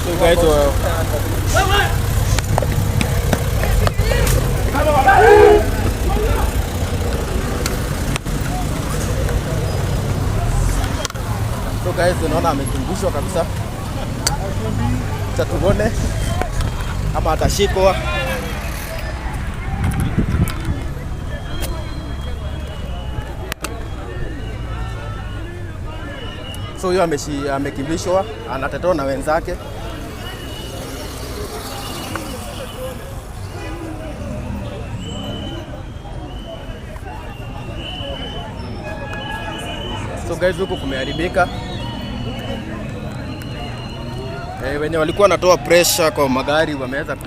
So guys, so guys, unaona amezungushwa kabisa. Acha tuone kama atashikwa. So huyo amekimbishwa, anatetewa na wenzake. So guys, huku kumeharibika. Wenye walikuwa wanatoa pressure kwa magari wameweza ku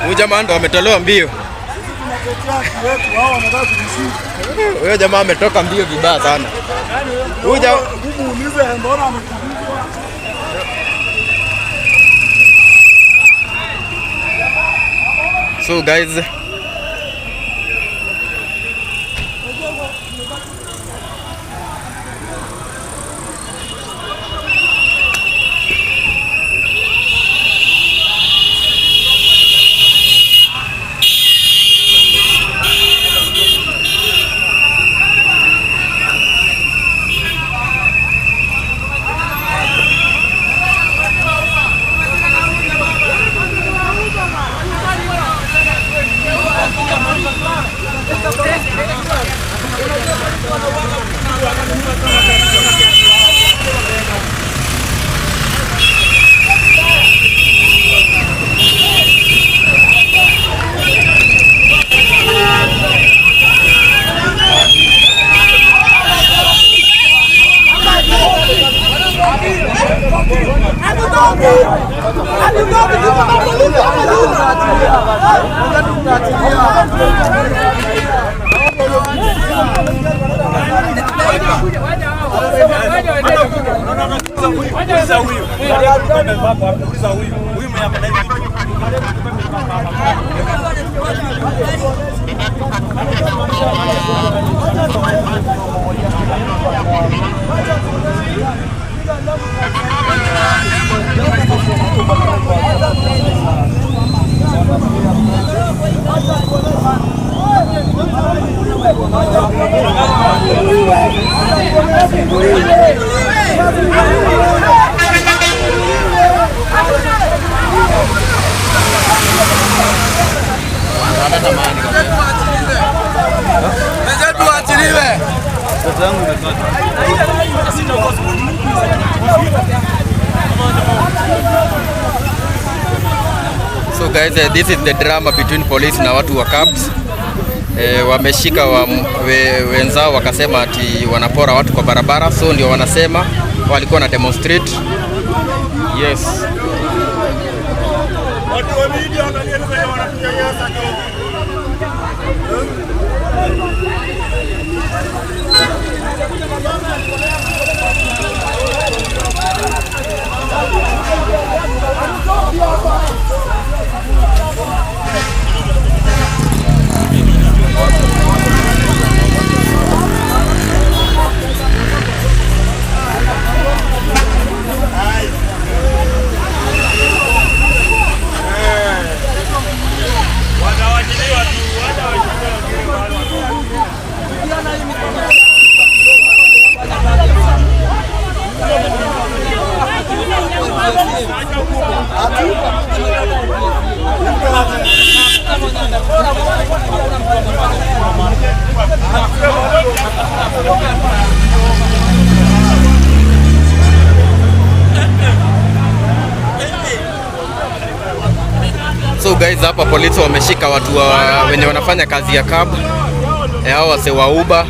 Huyu jamaa ndo ametolewa mbio. Huyo jamaa ametoka mbio vibaya sana. Huyu jamaa Muulize mbona amekimbizwa? So guys, So guys, this is the drama between police na watu wa cabs. Wameshika wenzao wakasema ati wanapora watu kwa barabara, so ndio wanasema walikuwa na demonstrate. Yes. Watu wa media, angalieni venye wanatunyanyasa tu. guys, hapa polisi wameshika watu wenye wanafanya kazi ya cab, hao wase wa Uber.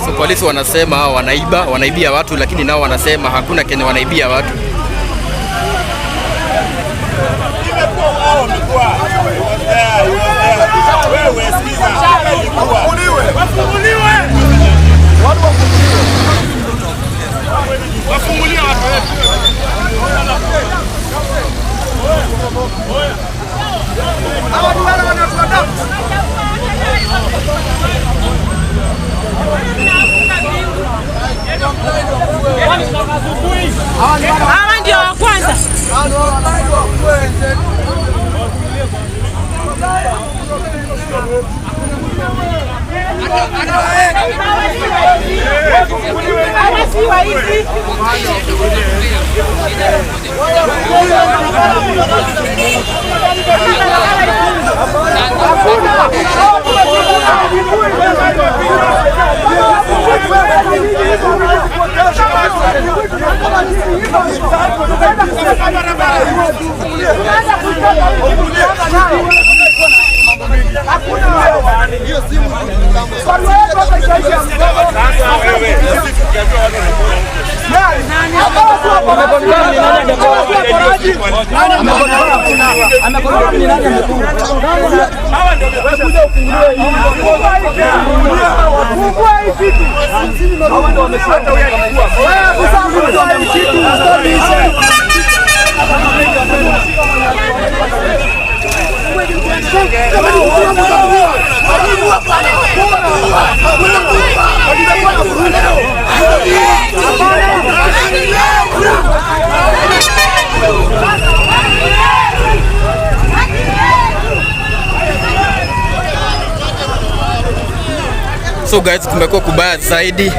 So polisi wanasema hao wanaiba, wanaibia watu, lakini nao wanasema hakuna kenye wanaibia watu. Wewe sikiza, wafunguliwe. Wafungulie watu wetu. Hawa ni wale wanatuadamu. Hawa ndio wa kwanza. Hawa si wa hizi. So guys, kumekuwa kubaya zaidi,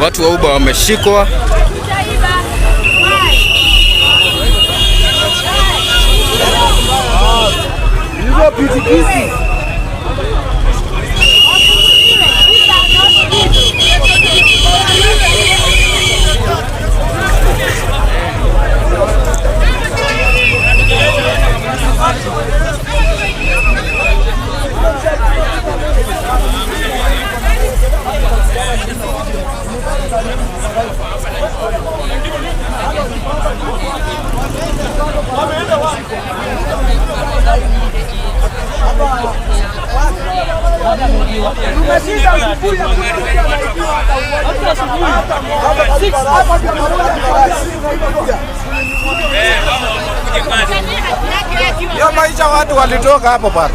watu wa Uber wameshikwa. Ya maisha watu walitoka hapo bwana.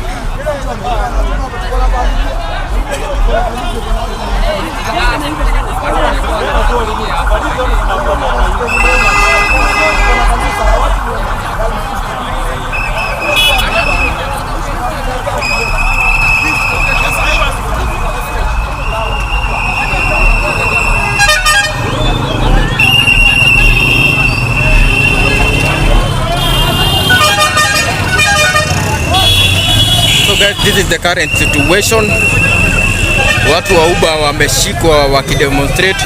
So guys, this is the current situation. Watu wa Uber wameshikwa wakidemonstrate.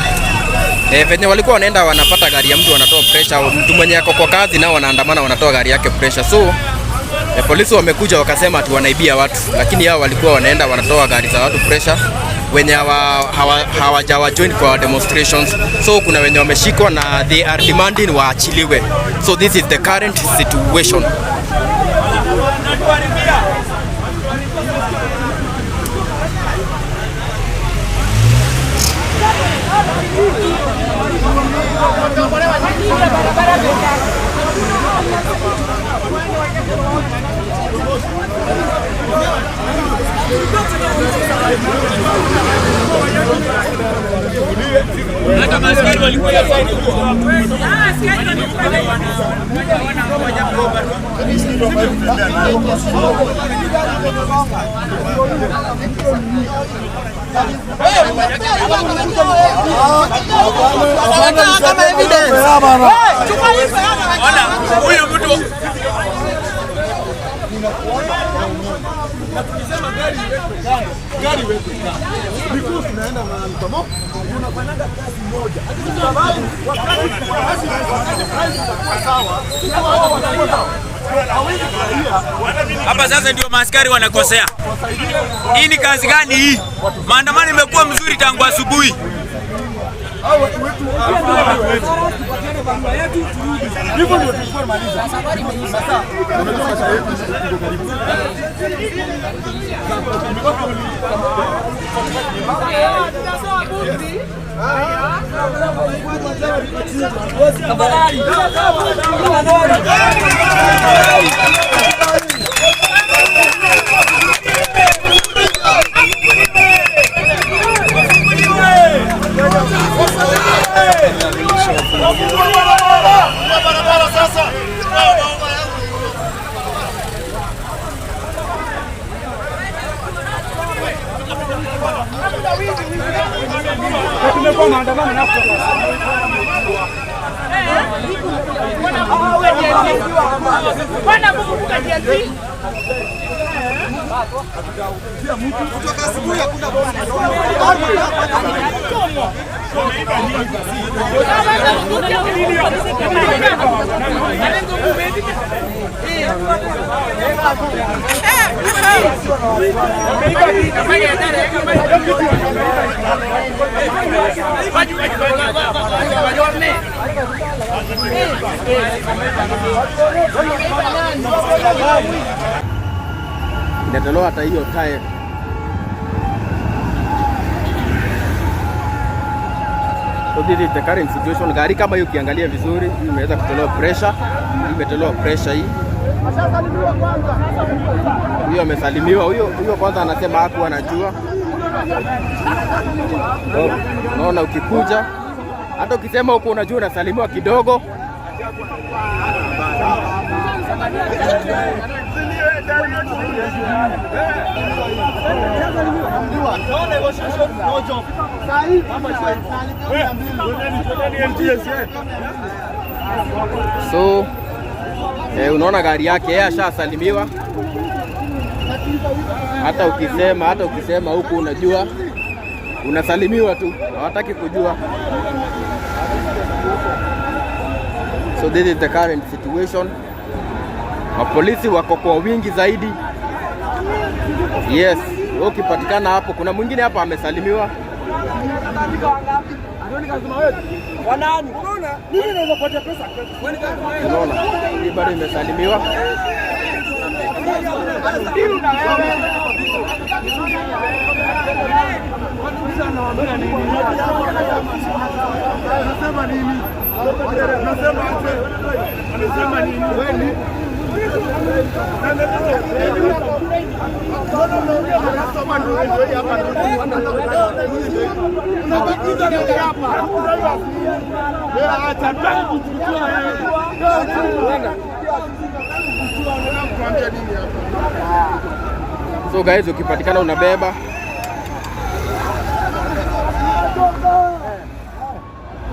Venye walikuwa wanaenda wanapata gari ya mtu wanatoa pressure, mtu mwenye ako kwa kazi nao wanaandamana wanatoa gari yake pressure. So polisi wamekuja wakasema ati wanaibia watu, lakini hao walikuwa wanaenda wanatoa gari za watu pressure wenye hawajawa join kwa demonstrations. So kuna wenye wameshikwa na they are demanding waachiliwe. So this is the current situation. Huyu mtu Iwekwe kando, gari iwekwe kando. Because tunaenda mahali pamoja, tunafanyaga kazi moja. Sababu wakati price itakuwa sawa, wao watakuwa sawa. Hawezi furahia. Hapa sasa ndio maaskari wanakosea. Hii ni kazi gani hii? Maandamano imekuwa mzuri tangu asubuhi. Hao watu wetu, hivyo ndio tulikuwa tumaliza. Sasa unajua masaa yetu iko karibu. Barabara sasa. Bwana Mungu kuka Gen Z. Inatolewa hata hiyo tire. So this is the current situation. Gari kama hiyo ukiangalia vizuri, hii imeweza kutolewa pressure, hii imetolewa pressure hii. Huyo amesalimiwa, huyo kwanza anasema hakuwa anajua. So, unaona ukikuja hata ukisema huko unajua unasalimiwa kidogo. So unaona gari yake yeye ashasalimiwa. Hata ukisema huku unajua unasalimiwa tu, hawataki kujua. So this is the current situation. Mapolisi wako kwa wingi zaidi. Yes, wewe ukipatikana hapo, kuna mwingine hapa amesalimiwa. Mimi naweza kupatia pesa. Unaona, hii bado imesalimiwa. Anasema nini? Anasema aje? Anasema nini? Wewe So guys, ukipatikana unabeba.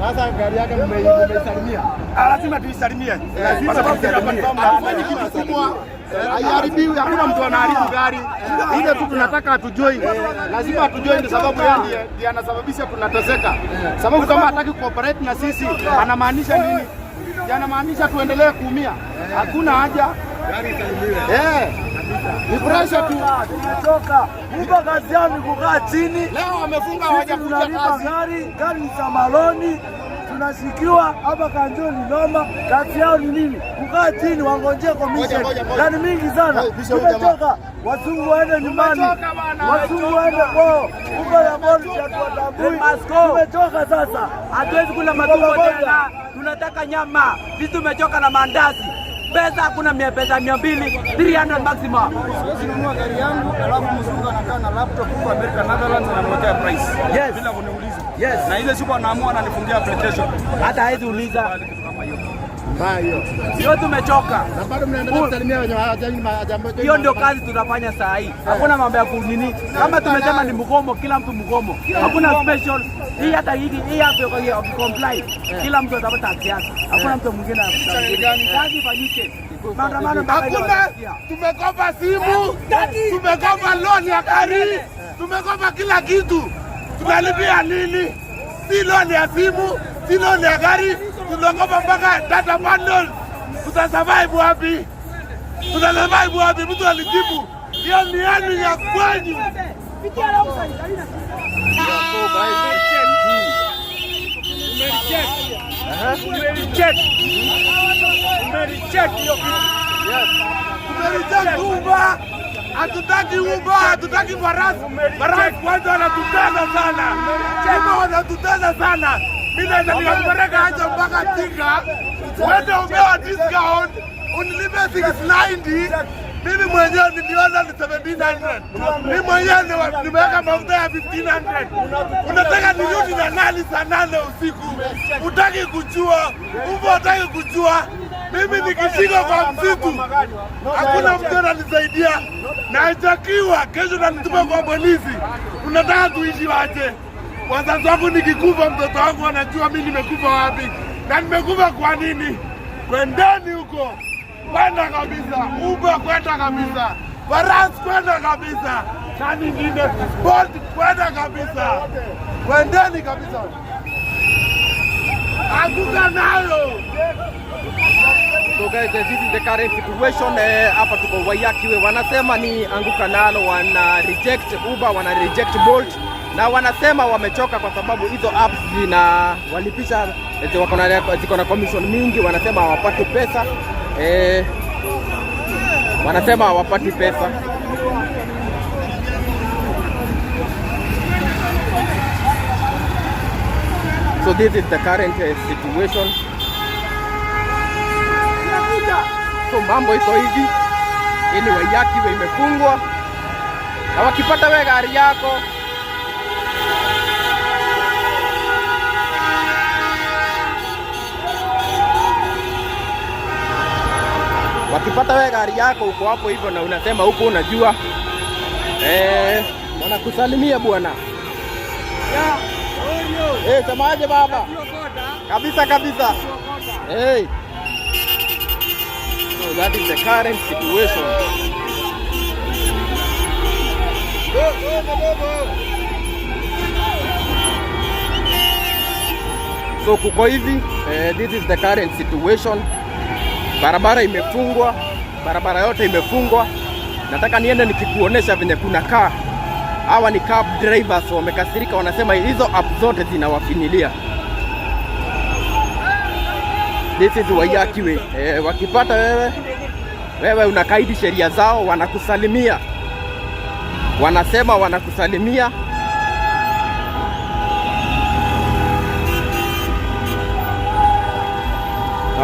Sasa gari yake mmeisalimia. Lazima tuisalimie. Kwa sababu Hatufanyi kitu kubwa, haiharibiwi, hakuna mtu anaharibu gari. Ile tu tunataka atujoin, lazima atujoin, sababu yeye ndiye anasababisha tunateseka. Sababu kama hataki cooperate na sisi, anamaanisha nini? Ndiye anamaanisha tuendelee kuumia. Hakuna haja. Ni pressure tu. Tumechoka. Huko kazi yao ni kukaa chini. Leo wamefunga Sisi hawajakuja tunalipa kazi. gari, gari ni za maloni, tunashikiwa hapa Kanjo ni noma. Kazi yao ni nini? Kukaa chini wangojee commission. Ngoja, ngoja, ngoja. Gari mingi sana. Hey, bisha huyu jamaa. Tumechoka. Wazungu waende nyumbani, Tumechoka bwana. Wazungu waende kwao. Huko ya boli hatuwatambui. Tumechoka sasa. Hatuwezi kula matumbo tena, tunataka nyama. Sisi tumechoka na mandazi. Pesa hakuna, mia pesa 200, 300 maximum. Siwezi nunua gari yangu alafu mzungu anakaa na laptop huko America Netherlands ananiwekea price Yes. bila kuniuliza. Yes. Na ile siku anaamua ananifungia application. Hata hawezi uliza. Kitu kama hiyo. Mbaya hiyo. Sio, tumechoka. Na bado mnaendelea kusalimia wenye hawajambo. Hiyo ndio kazi tunafanya saa hii. Hakuna mambo ya kunini. Kama tumesema ni mgomo, kila mtu mgomo. Hakuna special. Hii hata hii hapo kwa comply. Kila mtu atapata haki yake. Hakuna mtu mwingine. Kazi ifanyike. Maandamano mpaka ile Hakuna, watasikia. tumekopa simu, tumekopa loan ya gari, tumekopa kila kitu. Tunalipia nini? Si loan ya simu, si loan ya gari, tunakopa mpaka data bundles. Tutasurvive wapi? Tutasurvive wapi? Mtu alijibu hiyo ni yenu ya kwenyu. So guys, Tumereject hiyo kitu. Tumereject Uber, hatutaki Uber, hatutaki farasi. Farasi kwanza wanatutesa sana, Uber wanatutesa sana. Mimi naweza nikakupeleka haja mpaka Thika, uende upewa discount, unilipe 690. Mimi mwenyewe niliona ni 1700. Mimi mwenyewe nimeweka mafuta ya 1500. Unataka nirudi na nani saa 8 usiku? Utaki kujua, Uber utaki kujua. Mimi nikishika kwa msitu hakuna mtu ananisaidia, na kesho nanituma kwa polisi. Unataka tuishi waje? Wazazi wangu nikikufa, mtoto wangu anajua mimi nimekufa wapi na nimekufa kwa nini. Kwendeni huko, kwenda kabisa. Uber kwenda kabisa, farasi kwenda kabisa, nani ingine, Bolt kwenda kabisa, kwendeni kabisa, anguka nayo. So guys, this is the current situation. Hapa tuko Waiyaki Way, wanasema ni anguka nalo, wana reject Uber, wana reject Bolt na wanasema wamechoka kwa sababu hizo apps zina walipisha, ziko na commission mingi, wanasema hawapati pesa, wanasema hawapati pesa. So this is the current situation. So mambo iko hivi, hii ni Waiyaki Way imefungwa, na wakipata we gari yako. Wakipata we gari yako uko hapo hivyo na unasema huko unajua, wanakusalimia bwana. Semaje baba? Kabisa kabisa. Hey. So that is the current situation. So kuko hivi, this is the current situation. Barabara imefungwa, barabara yote imefungwa. Nataka niende nikikuonesha venye kuna kaa. Hawa ni cab drivers wamekasirika, wanasema hizo app zote zinawafinyilia. This is Waiyaki Way. Wakipata wewe unakaidi sheria zao, wanakusalimia, wanasema wanakusalimia.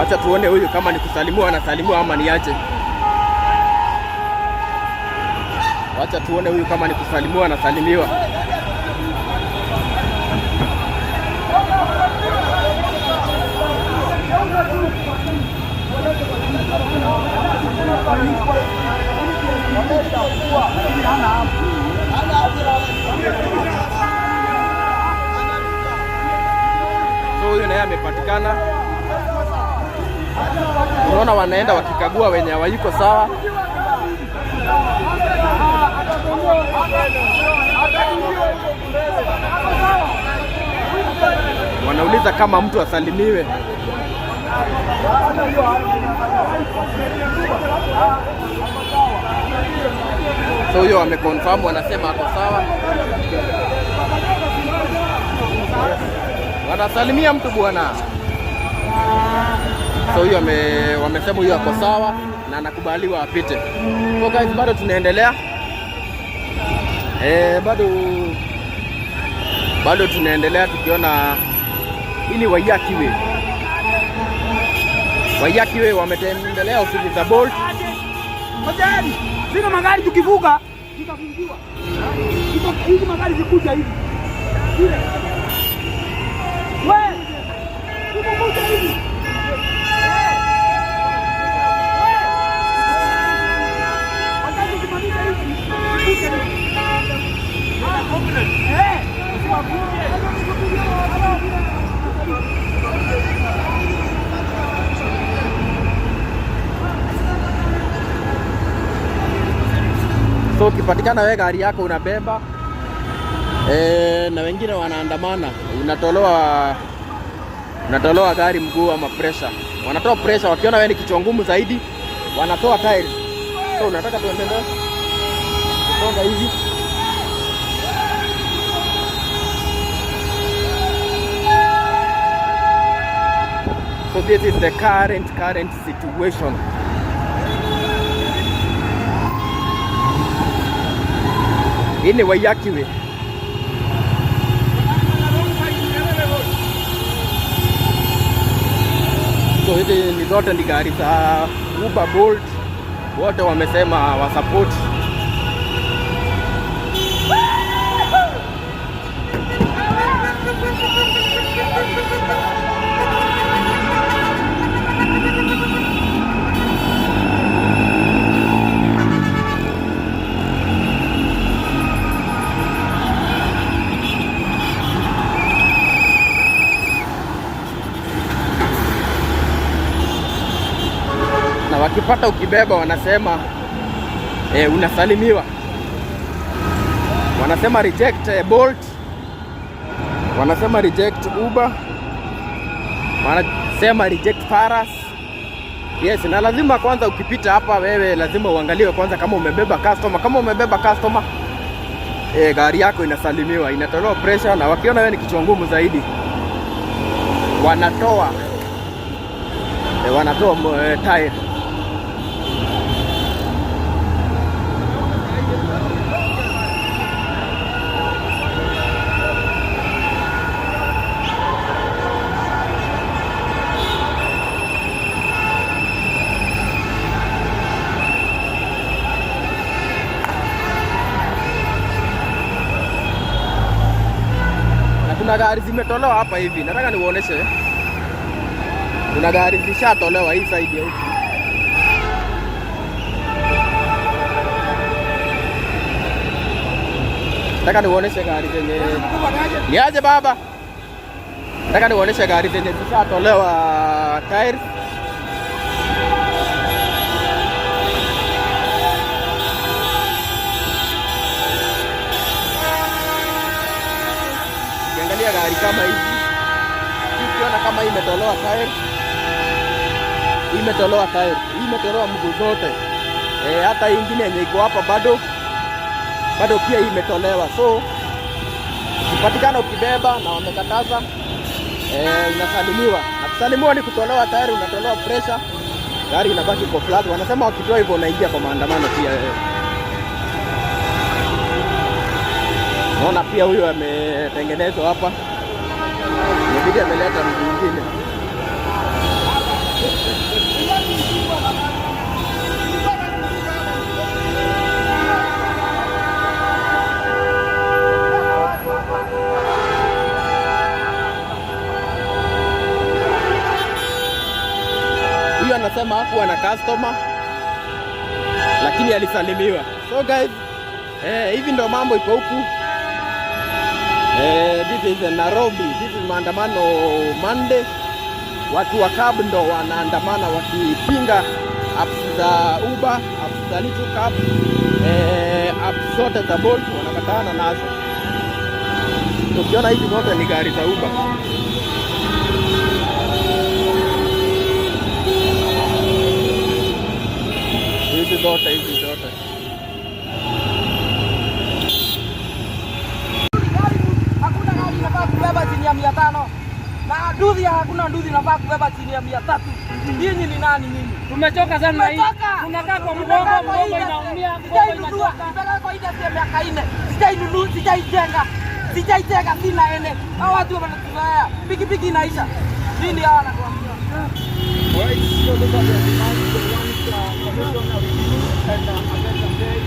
Acha tuone huyu kama ni kusalimiwa anasalimiwa ama niache. Wacha tuone huyu kama ni kusalimiwa anasalimiwa. So huyu naye amepatikana. Unaona wanaenda wakikagua wenye hawayuko sawa. Wanauliza kama mtu asalimiwe. So huyo wameconfirm, wanasema ako sawa. Wanasalimia mtu bwana. So huyo wamesema huyo ako sawa na anakubaliwa apite. So guys, bado tunaendelea. Bado tunaendelea tukiona hii ni Waiyaki Way. Waiyaki Way wametembelea ofisi za Bolt. Ngojeni. Zile magari tukivuka zitafungiwa. Hizi magari zikuja hivi. Zile. Wewe. Tukukuja hivi. Wataki kusimamisha hivi. Zikuja hivi. Usiwavunje. So ukipatikana wewe gari yako unabeba na wengine wanaandamana, unatolewa gari mguu ama pressure. Wanatoa pressure wakiona wewe ni kichwa ngumu zaidi, wanatoa tairi. So unataka tuendelee kusonga hivi. So this is the current situation. Hii ni Waiyaki Way. So hizi ni zote ni gari za Uber, Bolt, wote wamesema wa support. Na wakipata ukibeba wanasema unasalimiwa. Wanasema reject Bolt, wanasema reject Uber, wanasema reject Faras. Yes, na lazima kwanza ukipita hapa wewe lazima uangaliwe kwanza kama umebeba customer. Kama umebeba customer, gari yako inasalimiwa, inatolewa pressure, na wakiona wewe ni kichwa ngumu zaidi wanatoa tire. Na kuna gari zimetolewa hapa hivi, nataka niuoneshe. Kuna gari zishatolewa hii side ya huku. Nataka niuoneshe gari zenye. Niaje baba? Nataka niuoneshe gari zenye zishatolewa tires. Ukiangalia gari kama hizi, ukiona kama hii imetolewa tire, hii imetolewa tire, hii imetolewa mguu zote. Hata hii ingine yenye iko hapa bado pia hii imetolewa. So ukipatikana ukibeba na wamekataza, unasalimiwa. Na kusalimiwa ni kutolewa tayari, unatolewa pressure, gari inabaki kwa flat. Wanasema wakitoa hivyo unaingia kwa maandamano pia. Naona pia huyu ametengenezwa hapa, imebidi ameleta mtu mwingine. Huyu anasema hakuwa na customer lakini alisalimiwa. So guys, hivi ndo mambo iko huku. This is Nairobi. This is maandamano Monday. Watu wa cab ndo wanaandamana wakipinga apps za Uber, apps za Little Cab, apps zote za Bolt wanakatana nazo. Ukiona hizi zote ni gari za Uber. Hizi zote, hizi zote. Hakuna gari inafaa kubeba chini ya 500. Na nduthi, hakuna nduthi inafaa kubeba chini ya 300. Nyinyi ni nani nyinyi? Tumechoka sana na hii. Tumechoka. Tunakaa kwa mgongo, mgongo inaumia, mgongo Sijainunua, inachoka. nimekaa kwa industry ya miaka 4. Sijainunua, sijaijenga. Sijaijenga, sina ene. Hao watu wanatuzoea. Pikipiki inaisha. Nini hawa wanatuambia? Right, so those are the demands they want commission a review and a better pay.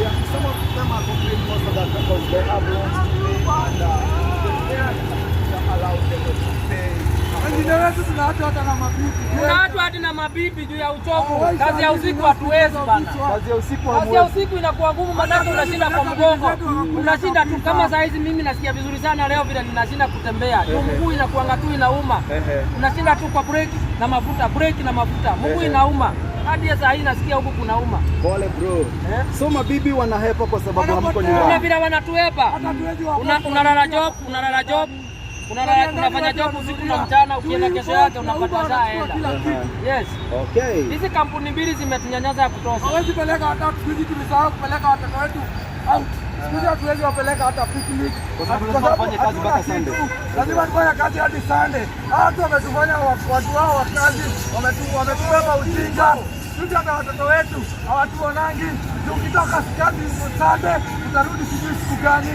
Yeah, some of them are complaining most of that because they have loans to pay and the fare allows them to pay. Wengine wetu tunaacha hata na mabibi. Kuna watu hadi na mabibi juu ya uchovu. Kazi ya usiku hatuwezi bana. Kazi ya usiku Kazi ya usiku inakuwa ngumu, maanake unashinda kwa mgongo, unashinda tu. Kama saa hizi mimi nasikia vizuri sana leo vile ninashinda kutembea juu mguu inakuanga tu inauma, unashinda tu kwa breki na mafuta, breki na mafuta, mguu inauma. Hadi saa hii nasikia huku kunauma. Pole bro. So mabibi wanahepa kwa sababu hamko Kuna nyumbani. vile wanatuepa. Unalala job, unalala job, unalala, unafanya job usiku na mchana, ukienda kesho yake unapata shaenda. Yes. Okay. Hizi kampuni mbili zimetunyanyasa ya kutosha. Hawezi peleka hata siku hizi, tumesahau kupeleka watoto wetu out. Siku hizi hatuwezi wapeleka hata picnic. Kwa sababu lazima wafanye kazi Hatuna mpaka Sunday. kitu. Lazima tufanye kazi hadi Sunday. Hawa watu wametufanya watu wao wa kazi, wametubeba ujinga. Sisi hata watoto wetu hawatuonangi. Ukitoka kazi Sunday utarudi sijui siku gani.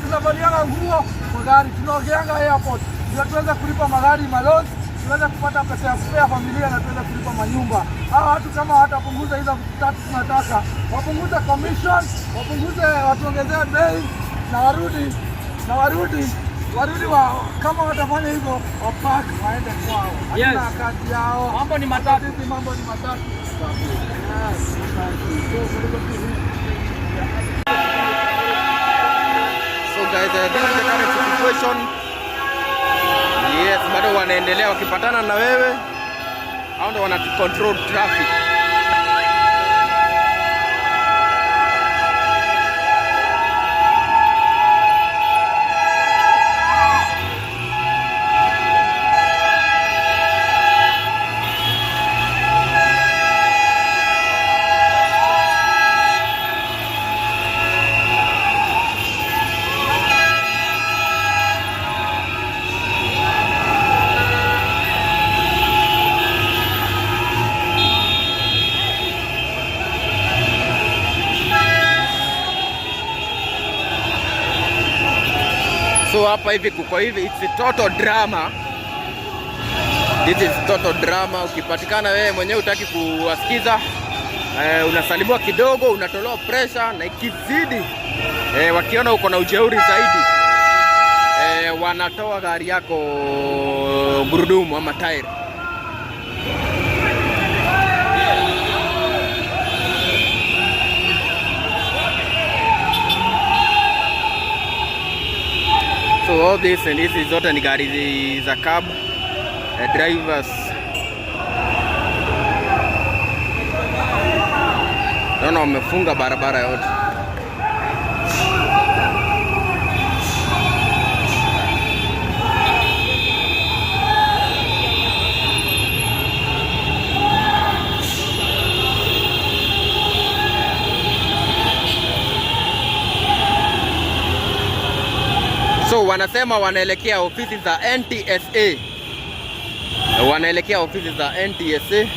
Tunavalianga nguo kwa gari, tunaogeanga airport ndio tuweze kulipa magari maloans, tuweze kupata pesa ya kupea familia na tuweze kulipa manyumba. Hawa watu kama hawatapunguza hizo vitu tatu tunataka, wapunguze commission, wapunguze, watuongezee bei na warudi kama watafanya hivyo wapark waende kwao. Hatuna kazi yao. Mambo ni matatu. Sisi mambo ni matatu. So guys, this is the current situation. Yes, bado wanaendelea wakipatana na wewe, hao ndio wana control traffic. So hapa hivi kuko hivi, it's a total drama. This is total drama. Ukipatikana wewe mwenyewe utaki kuwasikiza, unasalimiwa kidogo, unatolewa pressure, na ikizidi, wakiona uko na ujeuri zaidi, wanatoa gari yako gurudumu ama tairi. So all this and hizi zote ni gari za cab drivers. Naona wamefunga barabara yote. So wanasema wanaelekea ofisi za NTSA, wanaelekea ofisi za NTSA.